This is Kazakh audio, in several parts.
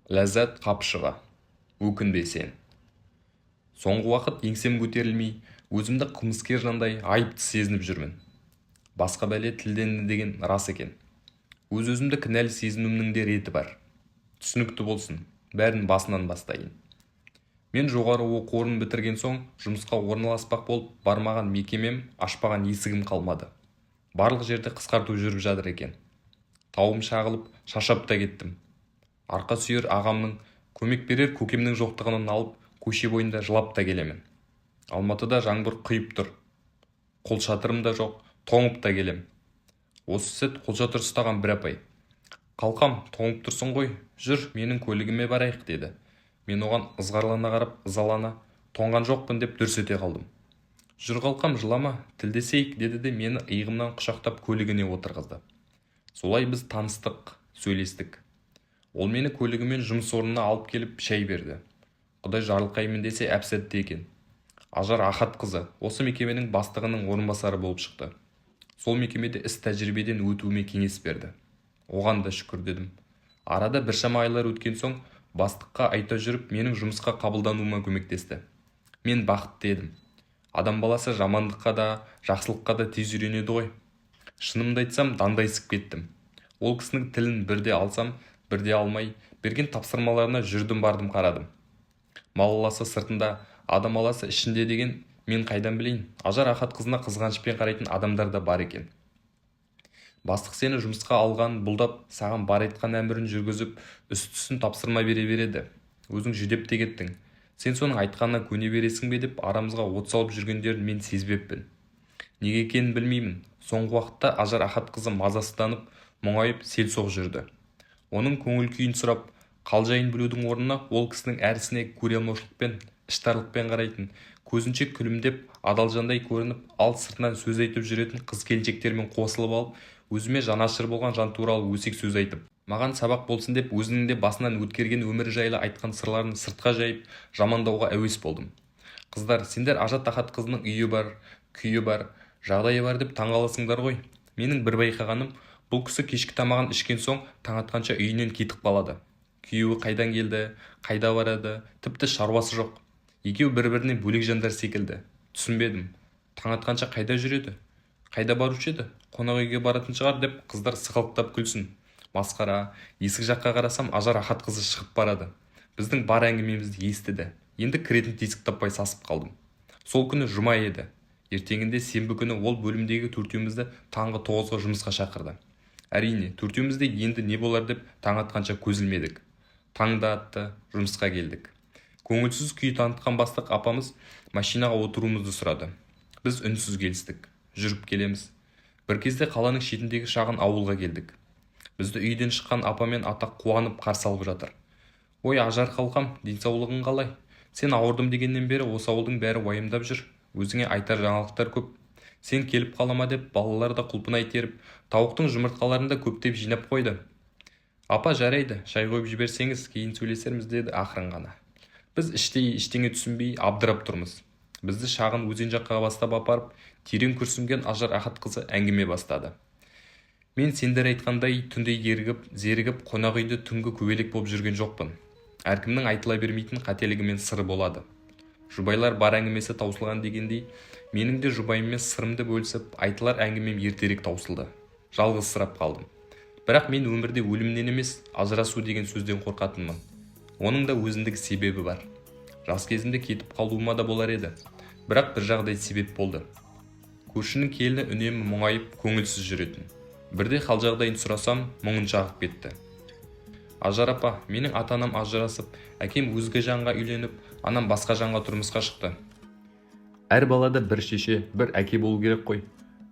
Ләззат Қапышева. Өкінбе сен. Соңғы уақыт еңсем көтерілмей, өзімді қылмыскер жандай айыпты сезініп жүрмін. Басқа бәле тілден деген рас екен. Өз-өзімді кінәлі сезінуімнің де реті бар. Түсінікті болсын, бәрін басынан бастайын. Мен жоғары оқу орнын бітірген соң жұмысқа орналаспақ болып, бармаған мекемем, ашпаған есігім қалмады. Барлық жерде қысқарту жүріп жатыр екен. Тауым шағылып, шаршап та кеттім. Арқа сүйер ағамның, көмек берер көкемнің жоқтығынан алып, көше бойында жылап та келемін. Алматыда жаңбыр құйып тұр. Қолшатырым да жоқ, тоңып та келем. Осы сәт қолшатыр ұстаған бір апай: "Қалқам, тоңып тұрсың ғой, жүр, менің көлігіме барайық", – деді. Мен оған ызғарлана қарап, ызалана "Тоңған жоқпын" деп дүрс ете қалдым. "Жүр, қалқам, жылама, тілдесейік", – деді де мені иығымнан құшақтап көлігіне отырғызды. Солай біз таныстық, сөйлестік. Ол мені көлігімен жұмыс орнына алып келіп, шай берді. Құдай жарылқаймын десе, әп-сәтте екен. Ажар Ахатқызы осы мекеменің бастығының орынбасары болып шықты. Сол мекемеде іс тәжірибеден өтуіме кеңес берді. Оған да шүкір дедім. Арада біршама айлар өткен соң бастыққа айта жүріп, менің жұмысқа қабылдануыма көмектесті. Мен бақытты едім. Адам баласы жамандыққа да, жақсылыққа да тез үйренеді ғой. Шынымды айтсам, дандайсып кеттім. Ол кісінің тілін бірде алсам, бірде алмай, берген тапсырмаларына жүрдім бардым қарадым. Мал аласы сыртында, адам аласы ішінде деген, мен қайдан білейін, Ажар Ахатқызына қызғанышпен қарайтын адамдар да бар екен. Бастық сені жұмысқа алған бұлдап, саған бар айтқан әмірін жүргізіп, үсті-үстін тапсырма бере береді. Өзің жүдеп те кеттің. Сен соның айтқанына көне бересің бе деп арамызға от салып жүргендерін мен сезбеппін. Неге екенін білмеймін. Соңғы уақытта Ажар Ахатқызы мазасызданып, мұңайып, селсоқ жүрді. Оның көңіл күйін сұрап, қал жайын білудің орнына ол кісінің әр ісіне көре алмаушылықпен, іштарлықпен қарайтын, көзінше күлімдеп, адал жандай көрініп, ал сыртынан сөз айтып жүретін қыз-келіншектермен қосылып алып, өзіме жанашыр болған жан туралы өсек сөз айтып, маған сабақ болсын деп өзінің де басынан өткерген өмірі жайлы айтқан сырларын сыртқа жайып, жамандауға әуес болдым. Қыздар, сендер Ажар Ахатқызының үйі бар, күйі бар, жағдайы бар деп таңғаласыңдар ғой. Менің бір байқағаным, бұл кісі кешкі тамағын ішкен соң таң атқанша үйінен кетіп қалады. Күйеуі қайдан келді, қайда барады, тіпті шаруасы жоқ. Екеуі бір-бірінен бөлек жандар секілді. Түсінбедім. Таң атқанша қайда жүреді? Қайда барушы еді? Қонақ үйге баратын шығар деп қыздар сықылықтап күлсін. Масқара, есік жаққа қарасам, Ажар Ахатқызы шығып барады. Біздің бар әңгімемізді естіді. Енді кіретін тесік таппай сасып қалдым. Сол күні жұма еді. Ертеңінде сенбі күні ол бөлімдегі төртеумізді таңғы 9-ға жұмысқа шақырды. Әрине, төртеуміз де енді не болар деп таң атқанша көз ілмедік. Таң да атты, жұмысқа келдік. Көңілсіз күй танытқан бастық апамыз машинаға отыруымызды сұрады. Біз үнсіз келістік. Жүріп келеміз. Бір кезде қаланың шетіндегі шағын ауылға келдік. Бізді үйден шыққан апа мен ата қуанып қарсы алып жатыр. "Ой, Ажар қалқам, денсаулығың қалай? Сен ауырдым дегеннен бері осы ауылдың бәрі уайымдап жүр. Өзіңе айтар жаңалықтар көп. Сен келіп қалама деп балалар да құлпынай теріп, тауықтың жұмыртқаларын да көптеп жинап қойды". "Апа, жарайды, шай қойып жіберсеңіз, кейін сөйлесерміз", – деді ақырын ғана. Біз іштей ештеңе түсінбей абдырап тұрмыз. Бізді шағын өзен жаққа бастап апарып, терең күрсінген Ажар Ахатқызы әңгіме бастады. "Мен сендер айтқандай түнде ерігіп, зерігіп, қонақ үйде түнгі көбелек болып жүрген жоқпын. Әркімнің айтыла бермейтін қателігі мен сыры болады. Жұбайлар бар әңгімесі таусылған дегендей, менің де жұбайыммен сырымды бөлісіп, айтылар әңгімем ертерек таусылды. Жалғызсырап қалдым. Бірақ мен өмірде өлімнен емес, ажырасу деген сөзден қорқатынмын. Оның да өзіндік себебі бар. Жас кезімде кетіп қалуыма да болар еді. Бірақ бір жағдай себеп болды. Көршінің келіні үнемі мұңайып, көңілсіз жүретін. Бірде хал жағдайын сұрасам, мұңын шағып кетті. Ажар апа, менің ата-анам ажырасып, әкем өзге жанға үйленіп, анам басқа жанға тұрмысқа шықты. Әр балада бір шеше, бір әке болу керек қой.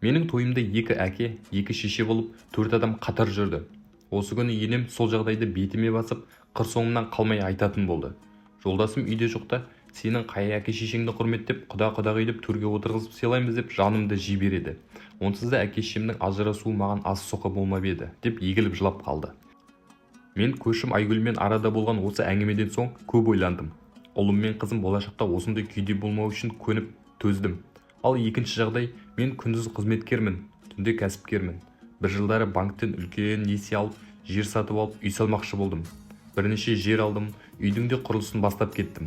Менің тойымда екі әке, екі шеше болып, төрт адам қатар жүрді. Осы күні енем сол жағдайды бетіме басып, қыр соңымнан қалмай айтатын болды. Жолдасым үйде жоқта сенің қай әке шешеңді құрметтеп, құда құдағи деп төрге отырғызып сыйлаймыз деп жанымды жей береді. Онсыз да әке шешемнің ажырасуы маған аз соққы болмап еді", – деп егіліп жылап қалды. Мен көршім Айгүлмен арада болған осы әңгімеден соң көп ойландым. Ұлым мен қызым болашақта осындай күйде болмау үшін көніп, төздім. Ал екінші жағдай: мен күндіз қызметкермін, түнде кәсіпкермін. Бір жылдары банктен үлкен несие алып, жер сатып алып, үй салмақшы болдым. Бірнеше жер алдым, үйдің де құрылысын бастап кеттім.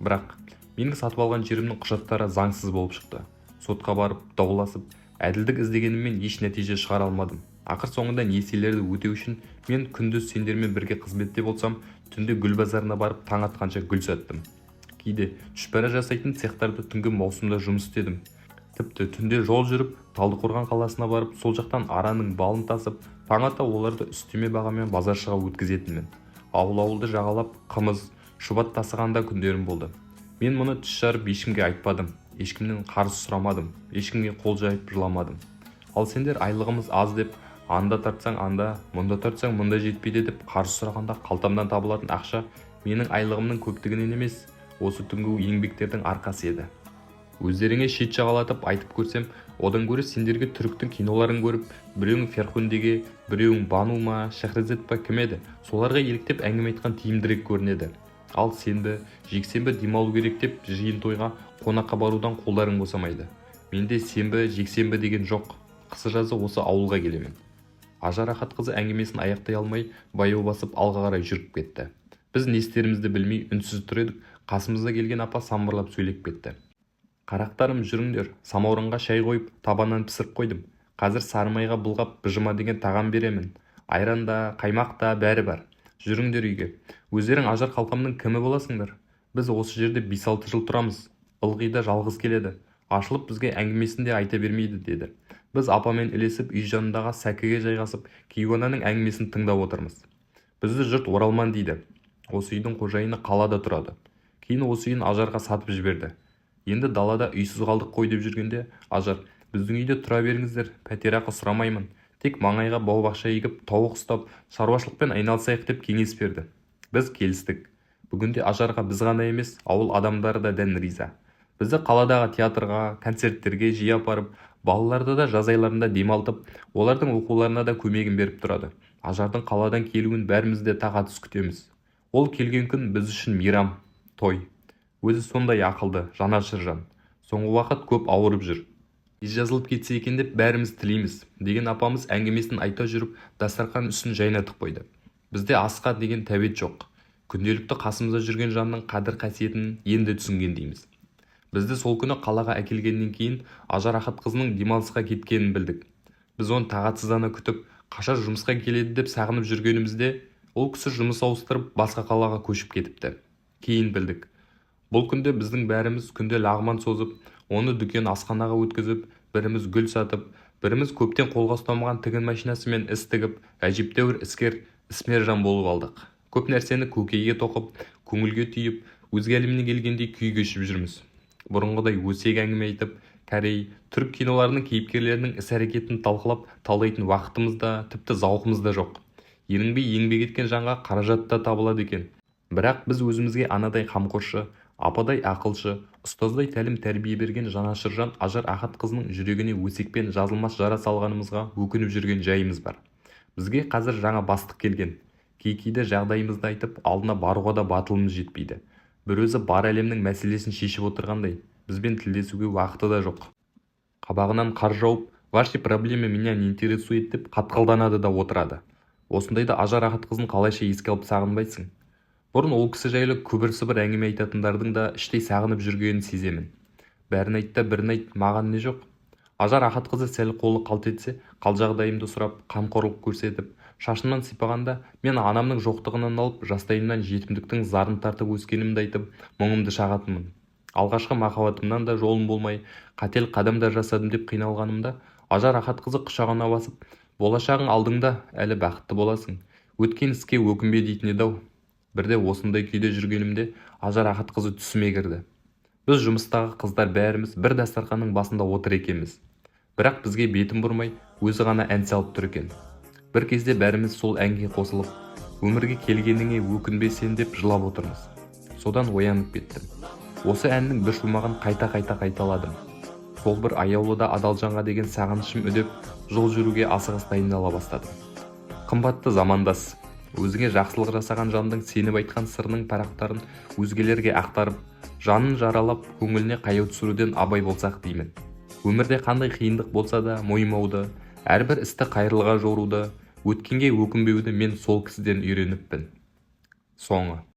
Бірақ менің сатып алған жерімнің құжаттары заңсыз болып шықты. Сотқа барып, дауласып, әділдік іздегеніммен еш нәтиже шығара алмадым. Ақыр соңында несиелерді өтеу үшін мен күндіз сендермен бірге қызметте болсам, түнде гүл базарына барып, таң атқанша гүл саттым. Кейде түшпәрә жасайтын цехтарда түнгі маусымда жұмыс істедім. Тіпті түнде жол жүріп, Талдықорған қаласына барып, сол жақтан араның балын тасып, таң ата оларды үстеме бағамен базаршыға өткізетінмін. Ауыл-ауылды жағалап, қымыз, шұбат тасыған да күндерім болды. Мен мұны тіс жарып ешкімге айтпадым, ешкімнен қарыз сұрамадым, ешкімге қол жайып жыламадым. Ал сендер айлығымыз аз деп, анда тартсаң анда, мұнда тартсаң мұнда жетпейді деп қарыз сұрағанда, қалтамнан табылатын ақша менің айлығымның көптігінен емес, осы түнгі еңбектердің арқасы еді. Өздеріңе шет жағалатып айтып көрсем, одан гөрі сендерге түріктің киноларын көріп, біреуің Ферхундеге, біреуің Бану ма, Шахрезад па, кім еді, соларға еліктеп әңгіме айтқан тиімдірек көрінеді. Ал сенбі, жексенбі демалу керек деп, жиын тойға, қонаққа барудан қолдарың босамайды. Менде сенбі, жексенбі деген жоқ, қысы жазы осы ауылға келемін. Ажар Ахатқызы әңгімесін аяқтай алмай, баяу басып алға қарай жүріп кетті. Біз не істерімізді білмей үнсіз тұр едік, қасымызда келген апа самбырлап сөйлеп кетті: «Қарақтарым, жүріңдер, самаурынға шай қойып, таба нан пісіріп қойдым. Қазір сары майға былғап быжыма деген тағам беремін. Айран да, қаймақ та, бәрі бар. Жүріңдер үйге. Өздерің Ажар қалқамның кімі боласыңдар? Біз осы жерде 5-6 жыл тұрамыз. Ылғи да жалғыз келеді. Ашылып бізге әңгімесін де айта бермейді», – деді. Біз апамен ілесіп үй жанындағы сәкіге жайғасып, кейуананың әңгімесін тыңдап отырмыз. «Бізді жұрт оралман дейді. Осы үйдің қожайыны қалада тұрады. Кейін осы үйін Ажарға сатып жіберді. Енді далада үйсіз қалдық қой деп жүргенде, Ажар: «Біздің үйде тұра беріңіздер, пәтер ақы сұрамаймын. Тек маңайға бау-бақша егіп, тауық ұстап, шаруашылықпен айналысайық», – деп кеңес берді. Біз келістік. Бүгінде Ажарға біз ғана емес, ауыл адамдары да дән риза. Бізді қаладағы театрға, концерттерге жиі апарып, балаларды да жаз айларында демалтып, олардың оқуларына да көмегін беріп тұрады. Ажардың қаладан келуін бәріміз де тағатсыз күтеміз. Ол келген күн біз үшін мейрам, той. Өзі сондай ақылды, жанашыр жан. Соңғы уақыт көп ауырып жүр. Тез жазылып кетсе екен деп бәріміз тілейміз», – деген апамыз әңгімесін айта жүріп, дастархан үстін жайнатып қойды. Бізде асқа деген тәбет жоқ. Күнделікті қасымызда жүрген жанның қадір-қасиетін енді түсінгендейміз. Бізді сол күні қалаға әкелгеннен кейін Ажар Ахатқызының демалысқа кеткенін білдік. Біз оны тағатсыздана күтіп, қашан жұмысқа келеді деп сағынып жүргенімізде, ол кісі жұмыс ауыстырып, басқа қалаға көшіп кетіпті. Кейін білдік. Бұл күнде біздің бәріміз күнде лағман созып, оны дүкен, асханаға өткізіп, біріміз гүл сатып, біріміз көптен қолға ұстамаған тігін машинасымен іс тігіп, әжептәуір іскер, ісмер жан болып алдық. Көп нәрсені көкейге тоқып, көңілге түйіп, өзге әлемнен келгендей күй кешіп жүрміз. Бұрынғыдай өсек әңгіме айтып, корей, түрік киноларының кейіпкерлерінің іс-әрекетін талқылап, талдайтын уақытымыз да, тіпті зауқымыз да жоқ. Ерінбей еңбек еткен жанға қаражат та табылады екен. Бірақ біз өзімізге анадай қамқоршы, ападай ақылшы, ұстаздай тәлім-тәрбие берген жанашыр жан Ажар Ахатқызының жүрегіне өсекпен жазылмас жара салғанымызға өкініп жүрген жайымыз бар. Бізге қазір жаңа бастық келген. Кей-кейде жағдайымызды айтып, алдына баруға да батылымыз жетпейді. Бір өзі бар әлемнің мәселесін шешіп отырғандай, бізбен тілдесуге уақыты да жоқ. Қабағынан қар жауып, «Ваши проблемы меня не интересует» деп қатқылданады да отырады. Осындайда Ажар Ахатқызын қалайша еске алып сағынбайсың? Бұрын ол кісі жайлы күбір-сыбыр әңгіме айтатындардың да іштей сағынып жүргенін сеземін. Бәрін айт та, бірін айт, маған не жоқ? Ажар Ахатқызы сәл қолы қалт етсе, қал жағдайымды сұрап, қамқорлық көрсетіп, шашымнан сипағанда, мен анамның жоқтығынан алып, жастайымнан жетімдіктің зарын тартып өскенімді айтып, мұңымды шағатынмын. Алғашқы махаббатымнан да жолым болмай, қателі қадамдар жасадым деп қиналғанымда, Ажар Ахатқызы құшағына басып, «Болашағың алдыңда, әлі бақытты боласың, өткен іске өкінбе» дейтін еді-ау. Бірде осындай күйде жүргенімде Ажар Ахатқызы түсіме кірді. Біз жұмыстағы қыздар бәріміз бір дастарханның басында отыр екенбіз. Бірақ бізге бетін бұрмай, өзі ғана ән салып тұр екен. Бір кезде бәріміз сол әнге қосылып, «Өмірге келгеніңе өкінбе сен» деп жылап отырмыз. Содан оянып кеттім. Осы әннің бір шумағын қайта-қайта қайталадым. Сол бір аяулы да адал жанға деген сағынышым үдеп, жол жүруге асығыс дайындала бастадым. Қымбатты замандас, өзіңе жақсылық жасаған жандың сеніп айтқан сырының парақтарын өзгелерге ақтарып, жанын жаралап, көңіліне қаяу түсіруден абай болсақ деймін. Өмірде қандай қиындық болса да мойымауды, әрбір істі қайырлыға жоруды, өткенге өкінбеуді мен сол кісіден үйреніппін. Соңы.